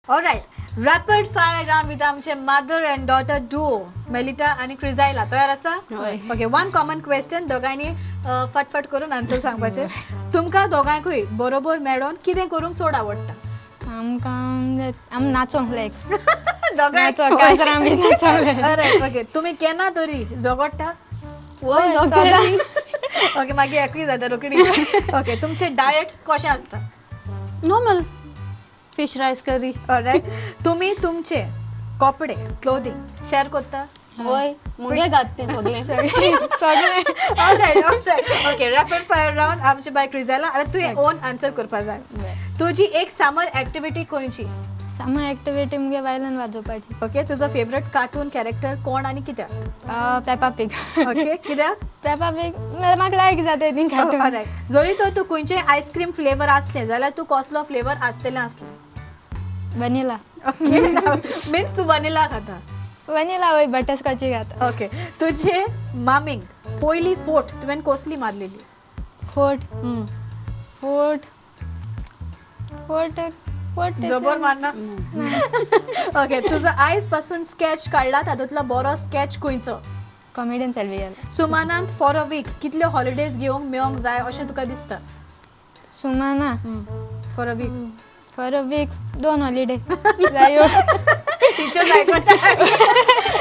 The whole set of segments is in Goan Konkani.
Alright, rapid fire round with आमचे mother and daughter Duo Melitta आणि क्रिजायला. तयार आसा? हय. ओके, वन कॉमन क्वेश्चन, दोगांयनी फटफट करून आन्सर सांगपाचे. तुमकां दोगांयकूय बरोबर मेळोन कितें करूंक चड आवडटा? आमकां आम नाचोंक लायक. दोगांय? नाचोंक, काजरां बी नाचोंक लायक. Alright, okay. तुमी केन्ना तरी झगडटा? वय, सदां. ओके, मागीर एकूय जाता रोखडी. ओके, तुमचें डायट कशें आसता? Normal fish rice curry. Alright, तुमी तुमचे कपडे, क्लोदींग शेअर करता? वय, मुगे घात ते सगळे. सगळें. Alright, alright. Okay, rapid fire round आमचे बाय क्रिजाला. आतां तुवें ओन आन्सर करपा जाय. तुजी एक समर एक्टिविटी खंयची? समर एक्टिविटी मुगे वायलन वाजोवपाची. ओके, तुजो फेवरेट कार्टून कॅरेक्टर कोण आनी कित्याक? पेपा पीग. ओके, कित्याक? पेपा पीग म्हाका लायक जाता ती कार्टून. ऑलरायट, जरी तर तूं खंयचेय आयस्क्रीम फ्लेवर आसलें जाल्यार तूं कसलो फ्लेवर आसतलें आसलें? वनिला. ओके, मिन्स तूं वनिला खाता? वनिला वय, बटरस्कॉची खाता. ओके, तुजे मामीक पयली फोट तुवें कसली मारलेली? फोट? फोट फोट फोट. जबर मारना. ओके, तुजो आयज पासून स्केच काडला तातूंतलो बरो स्केच खंयचो? कॉमेडियन सेल्फी गेला. सुमानांत फॉर अ वीक कितल्यो हॉलिडेज घेवंक मेळोंक जाय अशें तुका दिसता? Sumana? For a week. For a week दोन हॉलिडे जायो. टिचर आयकता.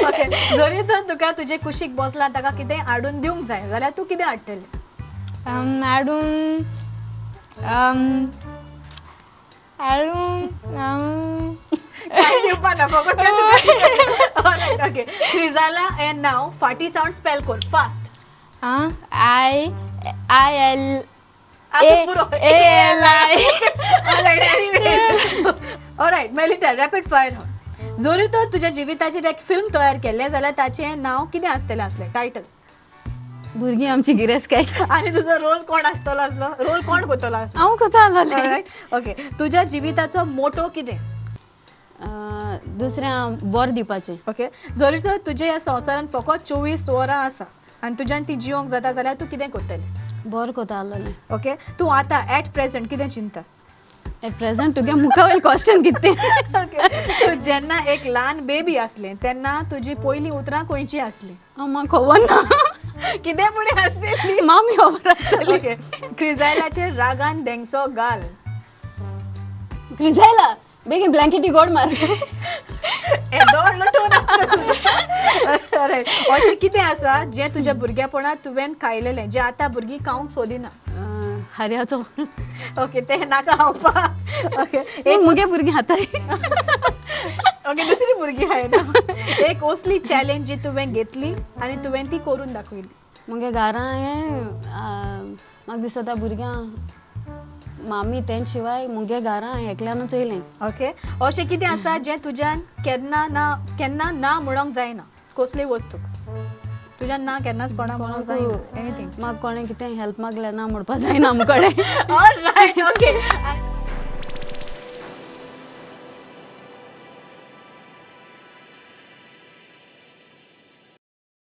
ओके, जरी तर तुका तुजे कुशीक बसला ताका कितेंय हाडून दिवंक जाय जाल्यार तूं कितें हाडटलें? हाडून हाडून कांय दिवपा ना, फकत तें तुका. ओके, क्रिजाला हें नांव फाटी सावन स्पेल कर फास्ट. आं, I I L आतां पुरो. A L I. Alright, anyways. Alright, Melita, rapid fire. जरी तर तुज्या जिविताचेर एक फिल्म तयार केल्लें जाल्यार ताचें नांव कितें आसतलें आसलें, टायटल? भुरगीं आमची गिरेस्तकाय. आनी तुजो रोल कोण आसतलो आसलो, रोल कोण करतलो आसलो? हांव कोता आसलोलें. ऑलरायट, ओके, तुज्या जिविताचो मोटो कितें? दुसऱ्या बोर दिवपाचें. ओके, जरी तर तुज्या ह्या संवसारांत फकत 24 वरां आसा आनी तुज्यान ती जिवंक जाता जाल्यार तूं कितें करतलें? बोर कोता आसलोलें. ओके, तूं आतां एट प्रेझेंट कितें चिंता? एट प्रेझेंट तुगे मुखा वयलें क्वेश्चन कितें? ओके, तूं जेन्ना एक ल्हान बेबी आसलें तेन्ना तुजी पयलीं उतरां खंयचीं आसलीं? हांव म्हाका खबर ना. कितें फुडें आसतली? मामी खबर आसतली. ओके, क्रिजायलाचेर रागान धेंगसो घाल. क्रिजायला, बेगीन ब्लँकेटी गोड मार. येदो व्हडलो टोन आसता. Alright. अशें कितें आसा जें तुज्या भुरगेपणांत तुवें खायलेलें जें आतां भुरगीं खावंक सोदिना? हरयाचो. ओके, तें नाका खावपाक. ओके. एक मुगे भुरगीं खाताय. ओके, दुसरी भुरगीं खायना. एक असली चॅलेंज जी तुवें घेतली आनी तुवें ती करून दाखयली? मुगे घरा हें म्हाका दिसता भुरग्यां मामी तेंच शिवाय मुगे घरा एकल्यानूच चोयलें. ओके, अशें कितें आसा जें तुज्यान केन्ना ना केन्ना ना म्हणोंक जायना, कसलीय वस्तू तुज्यान ना केन्नाच कोणा म्हणोंक जायना, एनीथिंग? म्हाका कोणें कितें हेल्प मागलें ना म्हणपा जायना आमकडे. Alright, okay.